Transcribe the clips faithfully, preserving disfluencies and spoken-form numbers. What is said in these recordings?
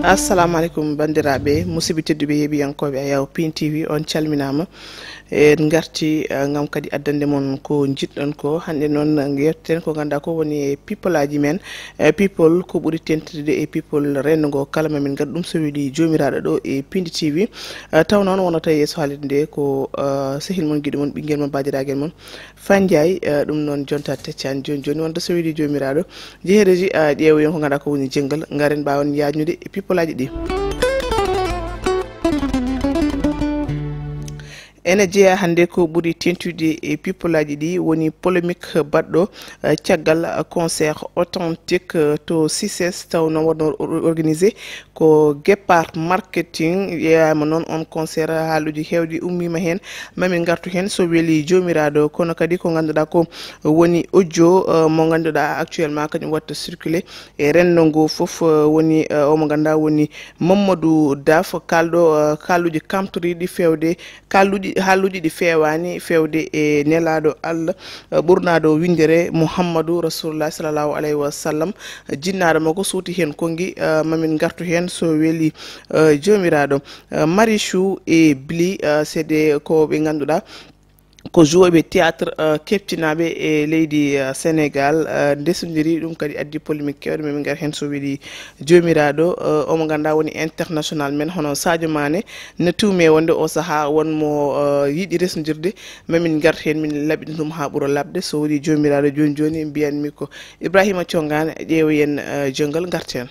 Assalamu aleykum, banndiraaɓe, musidɓe tedduɓe, yeeɓiyankooɓe Ayaw Pin T V, on calminaama. En ngarti, eh, ngam kadi addande mon ko njiɗɗon ko. Hannde noon, ngeewten ko ngannduɗaa ko woni e people aji men. Eh, people ko ɓuri tentirde e people renndo ngo kala, ma min ngaddu ɗum so weli Joomiraaɗo ɗo e Pindi T V. Eh, taw noon wonata yeeso haalirde nde ko, eh, sehil mon, giɗo mon, ɓinngel mon, baadiraagel mon, Fandiaye, eh, ɗum noon jonta teccani jooni jooni. Wonta so weli Joomiraaɗo, jehereji, eh, ƴeewoyen ko ngannduɗaa ko woni jenngal, ngaren mbaawen yaajnude e people aji ɗi. Ene jeyaa hannde ko ɓuri tentude e people aji ɗi woni polémique baɗɗo, eh, caggal, eh, concert authentique, eh, to C I C E S, taw noon waɗno or-, organisé ko Guépard Marketing. Yeeyaama noon on concert, haaluuji heewɗi ummiima heen. Ma min ngartu heen so weli Joomiraaɗo, kono kadi ko ngannduɗaa ko woni audio, eh, mo ngannduɗaa actuellement kañum waɗta circulé e renndo ngo fof, eh, woni, eh, o mo ngannduɗaa woni Mamadou Daf, kaalɗo, eh, haaluuji kamtoriiɗi feewde, haaluuji, haaluuji ɗi feewaani feewde e nelaaɗo Allah, eh, ɓurnaaɗo winndere Muhammadu Rasulullah sallallahu alayhi wa sallam, jinnaaɗo makko suuti heen konngi, eh, ma min ngartu heen so weli, eh, Joomiraaɗo. Eh, Marichou et Bli, eh, c'est des, ko ɓe ngannduɗaa ko joueɓe théâtre, eh, keɓtinaaɓe e leydi, eh, Sénégal, eh, ndesondiri, ɗum kadi addi polémique keewɗo, ma min ngar heen so weli Joomiraaɗo. Eh, omo ngannduɗaa woni international men, hono Sadio Mané, ne tuume wonde o sahaa won mo, eh, yiɗi resondirde, ma min ngar heen, min laɓɓina ɗum haa ɓura laɓde. So weli Joomiraaɗo, jooni jooni mbiyanmi ko Ibrahima Thiongane, ƴeewoyen, eh, jonngal, ngarten.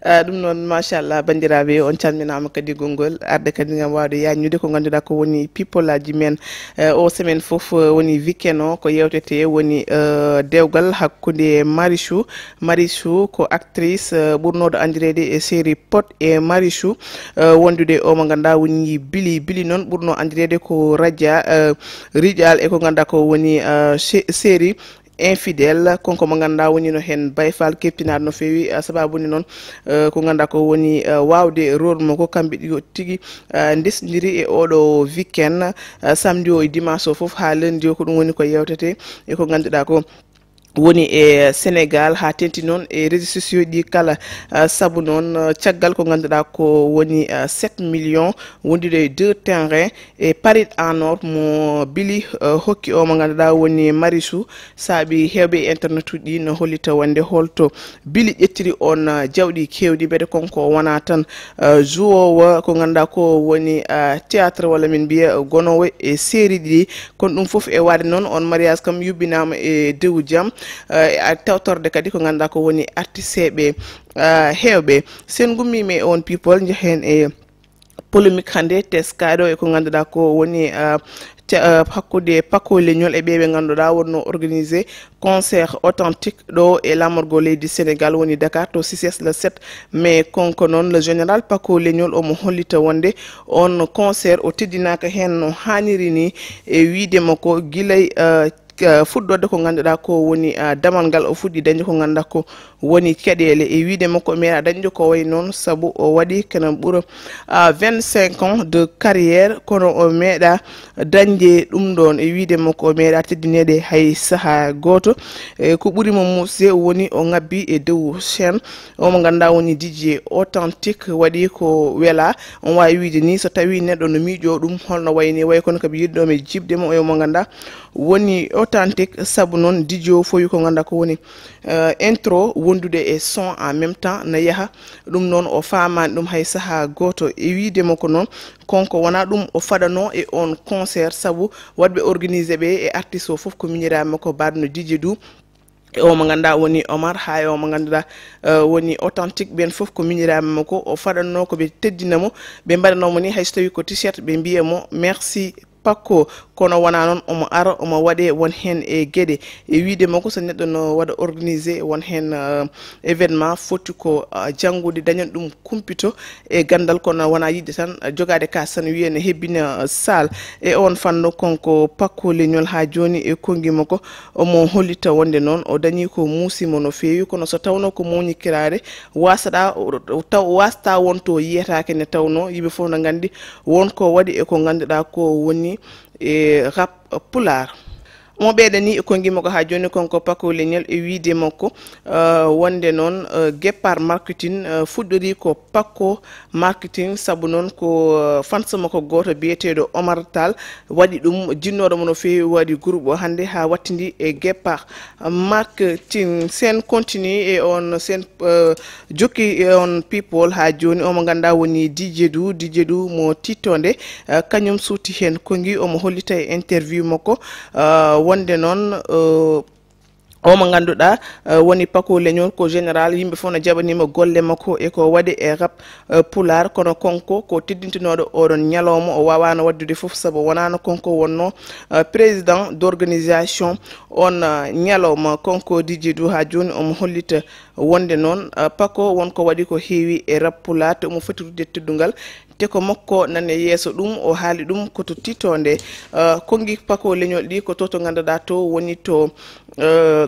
Eh, ɗum noon, machallah, banndiraaɓe, on calminaama kadi gonngol arde kadi ngam waawde yaajnude ko ngannduɗaa ko woni people aji men. Eh, o semaine fof, eh, woni weekend o, ko yewtete woni, eh, dewgal hakkunde Marichou. Marichou ko actrice, eh, ɓurnooɗo anndireede e série Pod et Marichou, eh, wondude o mo ngannduɗaa woni Bili. Bili noon ɓurnoo anndireede ko Raja, eh, Rijal e ko ngannduɗaa ko woni, eh, sé-, série Infidèle, kanko mo ngannduɗaa woni no heen Baye Fall keɓtinaaɗo no feewi, eh, sababu ni noon, eh, ko ngannduɗaa ko woni, eh, waawde rôle mo ko kamɓe ɗiɗo tigi, eh, ndesdiri e oɗo weekend, eh, samedi o e dimanche o fof haa lundi o, ko ɗum woni ko yewtete e ko ngannduɗaa ko woni e Sénégal, haa tenti noon e réseaux sociaux ɗi kala. Eh, sabu noon, eh, caggal ko ngannduɗaa ko woni, eh, sept millions wondude e deux terrain e Paris en or mo Bili, eh, hokki o mo ngannduɗaa woni Marichou, saabi heewɓe e internet uji ɗi no hollita wonde holto Bili ƴettiri on, eh, jawɗi keewɗi, mbete kanko o wonaa tan, eh, jouoowo ko ngannduɗaa ko woni, eh, théâtre, walla min mbiya, eh, gonoowo e série ɗi. Kono ɗum fof e waɗde noon, on mariage kam yuɓɓinaama e dewu jam, eh, e tawtorde kadi ko ngannduɗaa ko woni artisteeɓe, eh, heewɓe. So en ngummiima e on people, njehen e polémique hannde teskaaɗo e ko ngannduɗaa ko woni, ah, ca-, ah, hakkunde Paco Leñol e ɓe ɓe ngannduɗaa wonno organisé concert authentique ɗo e laamorgo leydi Sénégal woni Dakar to C I C E S le sept mai. Kanko noon le général Paco Leñol omo hollita wonde on concert o teddinaaka heen no haaniri ni, e wiide makko gilay, ah, eh, fuɗɗorde ko ngannduɗaa ko woni, ah, damal ngal o fuɗɗi dañde ko ngannduɗaa ko woni caɗeele. E wiide makko, o meeɗa dañde ko wayi noon, sabu o waɗi kene ɓura, ah, vingt-cinq ans de carrière, kono o meeɗa dañde ɗum ɗoon. E wiide makko, o meeɗa teddineede hay sahaa gooto. E ko ɓuri mo muusde woni o ŋabbi e dow chaîne o mo ngannduɗaa woni D J Authentique, waɗi ko welaa. On waawi wiide ni, so tawii neɗɗo no miijoo ɗum, holno wayi ni, wayi kono ko ɓe yiɗɗo mi jiɓde mo, o mo ngannduɗaa woni Authentique, sabu noon D J o fooyi ko ngannduɗaa ko woni, eh, intro wondude e son en même temps na yaha. Ɗum noon o faamaani ɗum hay sahaa gooto. E wiide makko noon, kanko wonaa ɗum o faɗanoo e on concert, sabu waɗɓe organisé ɓe e artiste o fof ko miñiraaɓe makko, mbaɗno D J Dou. E o mo ngannduɗaa woni Omar, haa e o mo ngannduɗaa, eh, woni Authentique, ɓeen fof ko miñiraaɓe makko. O faɗanno ko ɓe teddina mo, ɓe mbaɗanoo mo ni hay so tawii ko t-shirt, ɓe mbiya mo merci Paco, kono wonaa noon, omo ara, omo waɗe won heen e geɗe. E wiide makko, so neɗɗo no waɗa organisé won heen, eh, événement, foti ko, eh, janngude, dañan ɗum kumpito e ganndal, kono wonaa yiɗde tan, eh, jogaade kaas tan, wiya ne hebbina, eh, saal. E oon fannu, kanko Paco Leñol haa jooni e konngi makko, omo hollita wonde noon o dañii ko muusi mo no feewi, kono so tawnoo ko mawnikiraare, waasaɗa, taw, waasata won to yiyetaake nde tawnoo yimɓe fof no nganndi won ko waɗi e ko ngannduɗaa ko woni e rap pulaar. Omo ɓeydani konngi makko haa jooni, kanko Paco Leñol, e wiyde makko, eh, wonde noon, eh, Gepar Marketing, eh, fuɗɗorii ko Paco Marketing, sabu noon ko, eh, fans makko gooto biyeteeɗo Omar Tall waɗi ɗum, jinnooɗo mo no feewi, waɗi groupe o hannde haa wattindi e Gepar Marketing. Sen continue e on, sen, eh, jokki e on people haa jooni, o mo ngannduɗaa woni D J Du, D J Du mo Titonde, eh, kañum suuti heen konngi, omo hollita e interview makko, eh, wonde noon, eh, o mo ngannduɗaa, eh, woni Paco Leñol ko général, yimɓe fof no jaɓaniima golle makko e ko waɗi e rap, eh, pulaar, kono kanko ko teddintinooɗo oɗon ñalawma, o waawaano waɗdude fof sabu wonaano kanko wonnoo, eh, président d'organisation on, eh, ñalawma. Kanko D J Du haa jooni omo hollita wonde noon, eh, Paco won ko waɗi ko heewi e rap pulaar, te omo foti rutde teddungal, te ko makko nane yeeso ɗum, o haali ɗum ko to Titonde. Eh, konngi Paco Leñol ɗi ko to, to ngannduɗaa to woni to, eh,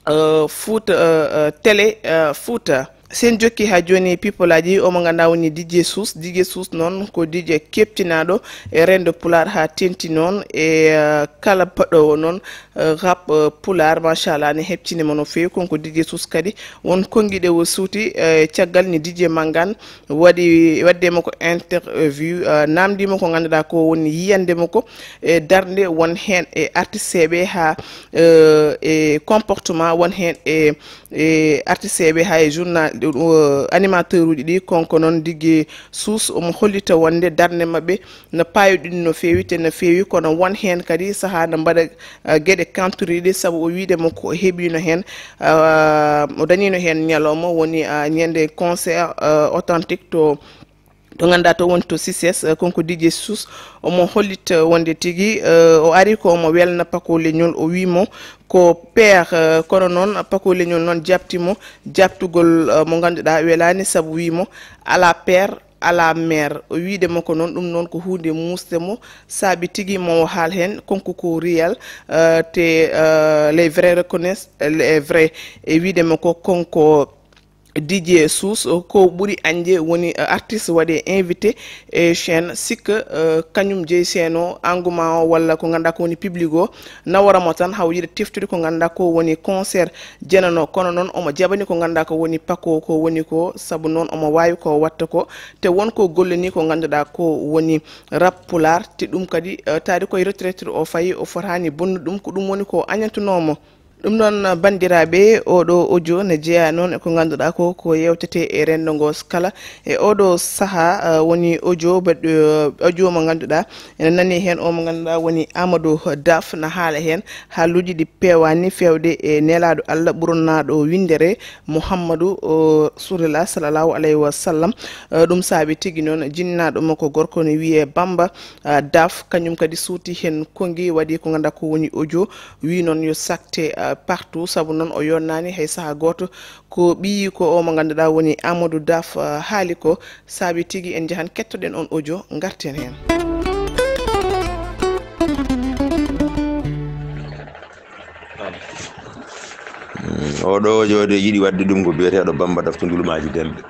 eh, Fuuta, eh, eh, Télé, eh, Fuuta. Sen jokki haa jooni pipolaaji, o mo ngannduɗaa woni D J Suus. D J Suus noon ko D J keɓtinaaɗo e renndo pulaar haa teeŋti noon e, eh, kala baɗoowo noon, eh, rap, eh, pulaar, machallah, ne heɓtini mo no feewi. Kanko D J Suus kadi won konngi ɗe o suuti, eh, caggal ni D J Manngaan waɗi, waɗde mo ko interview, eh, naamndii mo ko ngannduɗaa ko woni yiyannde mo ko e darnde won heen e artiste ɓe haa, eh, e comportement won heen e, e artiste ɓe haa e journal, eh, animateur uji ɗi. Kanko noon D J Suus omo hollita wonde darnde maɓɓe no paayoɗin no feewi te no feewi, kono won heen kadi sahaa no mbaɗa, eh, geɗe kantoriiɗe, sabu o wiyde mo ko o heɓiino heen, eh, o dañiino heen ñalawma woni, eh, ñande concert, eh, authentique to, to ngannduɗaa to woni to C C S, eh, kanko D J Suus omo hollita wonde tigi, eh, o ari ko omo welna Paco Leñol, o wii mo ko père, eh, kono noon Paco Leñol noon jaɓti mo jaɓtugol, eh, mo ngannduɗaa welaani, sabu wii mo alaa père, alaa mère. O wiyde mo ko noon, ɗum noon ko huunde muusde mo, saabi tigi mo o haal heen, kanko ko réel, eh, te, eh, les vrais reconnaissent les vrais. E wiyde mo ko kanko D J Suus, ko ɓuri añde woni, eh, artiste waɗe invité e chaîne, sikka, eh, kañum jeyi chaîne o, engouement o, walla ko ngannduɗaa ko woni public o, nawora mo tan, haw yiɗa teftude ko ngannduɗaa ko woni concert jenano. Kono noon omo jaɓani ko ngannduɗaa ko woni Paco ko woni ko, sabu noon omo waawi ko watta ko, te won ko gollani ko ngannduɗaa ko woni rap pulaar, te ɗum kadi, eh, taadi koye retraite o fayi, o fotaani bonnude ɗum, ko ɗum woni ko añantunoo mo. Ɗum noon, banndiraaɓe, oɗo audio ne jeyaa noon e ko ngannduɗaa ko, ko yewtete e renndo ngo kala. E oɗo sahaa, eh, woni audio baɗ-, eh, audio mo ngannduɗaa ene nani heen, o mo ngannduɗaa woni Amadou Daf, na haala heen haaluuji ɗi peewaani feewde e nelaaɗo Allah ɓurnaaɗo winndere, Muhammadu, o, Rasulullah sallallahu alayhi wa sallam. Eh, ɗum saabi tigi noon jinnaaɗo mo ko gorko ne wiyee Bamba, eh, Daf, kañum kadi suuti heen konngi, waɗi ko ngannduɗaa ko woni audio. Wi noon yo sakte, ah, partout, sabu noon o yonnaani hay sahaa gooto. Ko ɓiyi ko o mo ngannduɗaa woni Amadou Daf, ah, haali ko, saabi tigi en njahan kettoɗen on audio, ngarten heen. Mm, oɗo audio de yiɗi waɗde ɗum ko biyeteeɗo Bamba Daf to Ndulmaaji Demɓe.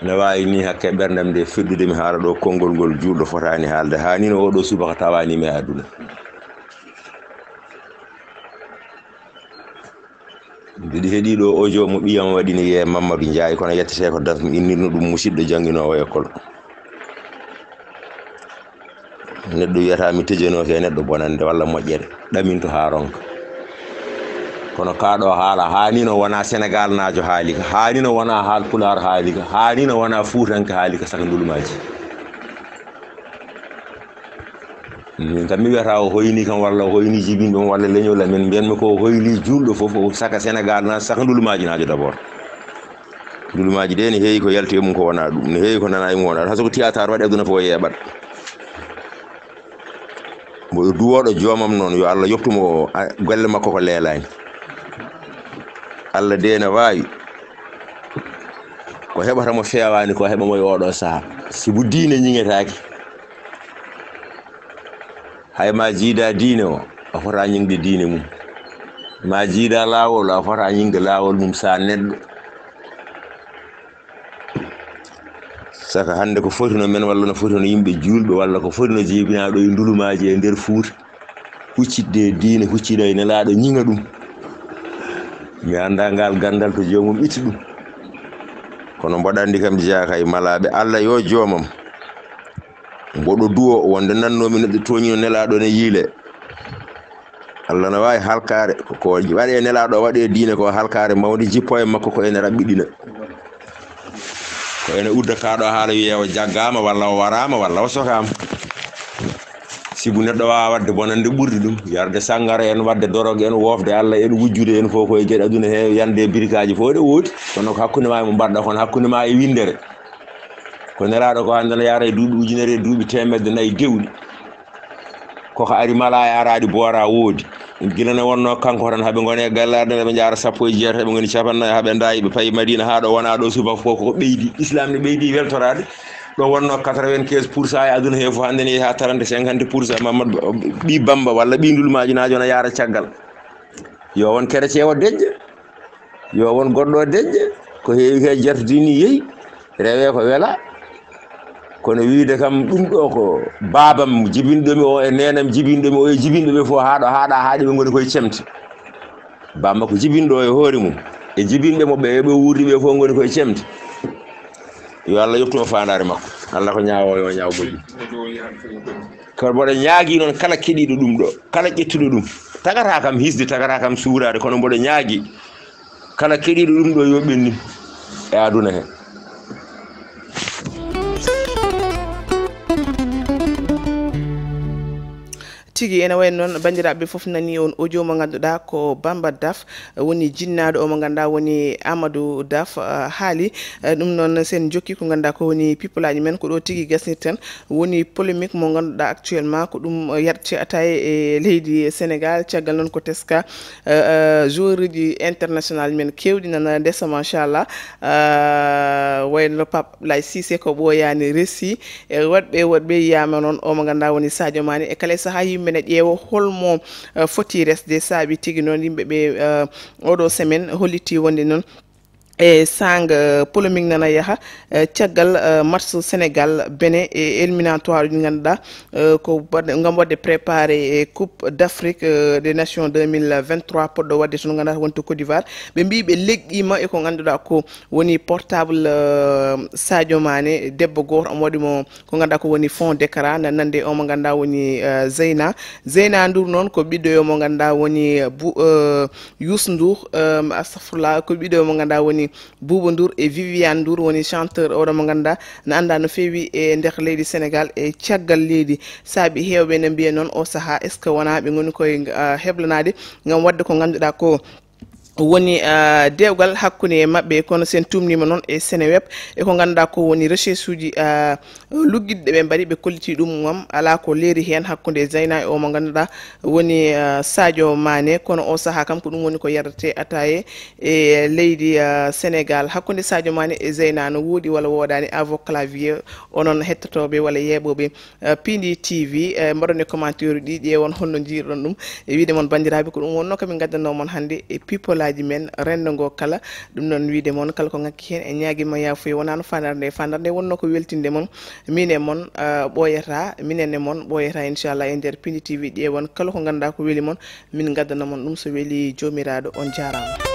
Ene waawi ni hakke ɓerndam nde feddude mi haala ɗo konngol ngol juulɗo fotaani haalde. Haa ni no oɗo subaka tawaani mi e aduna. Mbiɗi heɗi ɗo audio mo ɓiyam waɗini ye Mamadou Ndiaye, kono yettete ko date mi innirno ɗum musidɗo jannginoowo école. Neɗɗo wiyata mi tejanooke e neɗɗo bonande walla moƴƴere, ɗaminto haa ronka. Kono kaa ɗo haala, haa ni no wona Senegal naajo haali ka, haa ni no wona haal pulaar haali ka, haa ni no wona fuutanke haali ka, saka ndulmaaji. Min kam mi wiyata o hoyni kam walla o hoyni jibinɓe mo walla leñol amen, mbiyanmi ko o hoyni juulɗo fof, o saka Senegal na, saka ndulmaaji naajo d'abord. Ndulmaaji de ne heewi ko yalti e mum ko wona ɗum, ne heewi ko nana e mum wona ɗum. Hay so ko théâtre waɗi aduna fof yeeɓat. Mbo duwooɗo joomam noon, yo Allah yoftu mo, a, golle makko ko leelaani. Allah de ne waawi. Ko heɓata mo feewaani ko heɓa mo e oɗo saha. Sibu diine ñiŋetaaki. Hay ma jiida diine o, a fota ñiŋde diine mum. Ma jiida laawol, a fota ñiŋde laawol mum sa neɗɗo. Saka hannde ko foti no men walla no foti no yimɓe juulɓe walla ko foti no jibinaaɗo e ndulumaaji e nder Fuuta, huccitde e diine, huccitde e Nelaaɗo, ñiŋa ɗum. Mi anndaa ngal ganndal to joomum itti ɗum. Kono mboɗo anndi kam jeyaa kay malaaɓe. Allah yo joomam. Mboɗo duwo wonde nannoomi neɗɗo tooñino Nelaaɗo ne yiile. Allah no waawi halkaare ko waɗi e Nelaaɗo, waɗi e diine ko halkaare mawnde, jippo e makko ko ene raɓɓiɗina. Ko ene udda kaa ɗo haala wiyee o jaggaama walla o waraama walla o sokaama. Sibu neɗɗo waawa waɗde bonannde ɓurdi ɗum, yarde sanngara en, waɗde dorog en, woofde Allah en, wujjude en fof ko e geɗe aduna he, yande e birikaaji fof ɗe woodi. Kono ko hakkunde ma e mo mbaɗɗa kon, hakkunde ma e winndere. Ko Nelaaɗo ko hannde no yaara e duuɓi ujunere e duuɓi teemedde nayi dewɗi. Koko ari mala e araɗi boora woodi. Gila ne wonno kanko tan haɓe ngone e gallaade, ɓe njaara sappo e jeetato, ɓe ngoni capanɗe nayi, haɓe ndayi, ɓe payi Madina haa ɗo wona ɗo subaka fof koko ɓeydi. Islam ne ɓeydi weltoraade. Ɗo wonno quatre-vingt-quinze pour cent e aduna he fof, hannde ne yehi haa trente, cinquante pour cent. Mamadou ɓi Bamba walla ɓi Ndulmaaji naajo na yaara caggal. Yo won kerecee o deƴƴa. Yo won goɗɗo o deƴƴa. Ko heewi he jartidini yehi. Rewee ko wela. Kono wiide kam ɗum ɗo ko baabam jibinɗomi o e neenam jibinɗomi o e jibinɓe ɓe fof haa ɗo haaɗa haaɗi ɓe ngoni koye cemte. Bamma ko jibinɗo o e hoore mum. E jibinɓe mo ɓe, ɓe wuurdi ɓe fof ngoni koye cemte. Yo Allah yettu mo faandaare makko. Allah ko ñaawo yo ñaaw moƴƴi. Kono mboɗo ñaagi noon kala keɗiiɗo ɗum ɗo, kala ƴettuɗo ɗum, tagata kam hisde, tagata kam suuraade, kono mboɗo ñaagi kala keɗiiɗo ɗum ɗo yo ɓennu e aduna he. Tigi ene wayi noon, banndiraaɓe fof nani on audio mo ngannduɗaa ko Bamba Daf, eh, woni jinnaaɗo o mo ngannduɗaa woni Amadou Daf, eh, haali, eh, ɗum noon sen jokki ko ngannduɗaa ko woni pipolaaji men, ko ɗo tigi gasnirten, woni polémique mo ngannduɗaa actuellement ko ɗum, eh, yaɗte ataye e leydi Sénégal, caggal noon ko teska, eh, eh, joueuruji international men keewɗi nana ndesa machallah, eh, wayno Pape Lay Cissé ko ɓooyaani resi, e woɗɓe, woɗɓe yiyaama noon, o mo ngannduɗaa woni Sadio Mané. E kala e sahaa yimɓe ne ƴeewa holmo, eh, foti resde, saabi tigi noon yimɓe ɓe, eh, oɗo semaine holliti wonde noon e saanga, eh, polémique nana yaha, eh, caggal, eh, match Sénégal Bénin e éliminatoire uji ngannduɗaa, eh, ko waɗde, ngam waɗde préparé e Coupe d'Afrique, eh, des Nations deux mille vingt-trois poɗɗo waɗde toon ngannduɗaa woni to Côte d'Ivoire. Ɓe mbii ɓe leƴƴiima e ko ngannduɗaa ko woni portable, eh, Sadio Mané, debbo gooto omo waɗi mo ko ngannduɗaa ko woni fond d'écran, na nande o mo ngannduɗaa woni, eh, Zeyna. Zeyna Ndour noon ko ɓiɗɗo yo mo ngannduɗaa woni, eh, bu-, eh, Youssou Ndour, eh, astafurlah, ko ɓiɗɗo yo mo ngannduɗaa woni Bouba Ndour e Viviane Ndour woni chanteur oɗo mo ngannduɗaa na anndaa no feewi e nder leydi Sénégal e caggal leydi. Saabi heewɓe ne mbiya noon o sahaa est-ce que wonaa ɓe ngoni koye, eh, heblanaade ngam waɗde ko ngannduɗaa ko woni, ah, dewgal hakkunde e maɓɓe, kono sen tumnima noon e Seneweb e ko ngannduɗaa ko woni recherche uji, ah, luggiɗi ɗe ɓe mbaɗi, ɓe kolliti ɗum ngam alaa ko leeri heen hakkunde Zeyna e o mo ngannduɗaa woni, ah, Sadio Mané, kono o sahaa kam ko ɗum woni ko yardete ataye e leydi, ah, Sénégal. Hakkunde Sadio Mané e Zeyna no woodi walla woodaani avocat clavier, onon hettotooɓe walla yeeɓooɓe eh, Pindi T V, eh, mbaɗon e commentaire ɗi, ƴeewon holno njiiruɗon ɗum. E wiide mon, banndiraaɓe, ko ɗum wonnoo ko min ngaddanoo mon hannde e pipolaaji men renndo ngo kala. Ɗum noon wiide mon, kala ko ŋakki heen, en ñaagii mo yaafuya, wonaa no faandaare nde. Faandaare nde wonnoo ko weltinde mon. Min e mon, eh, ɓooyataa, minen e mon ɓooyataa, inchallah, e nder Pindi T V, ƴeewon kala ko ngannduɗaa ko weli mon, min ngaddana mon ɗum so weli Joomiraaɗo. On jaaraama.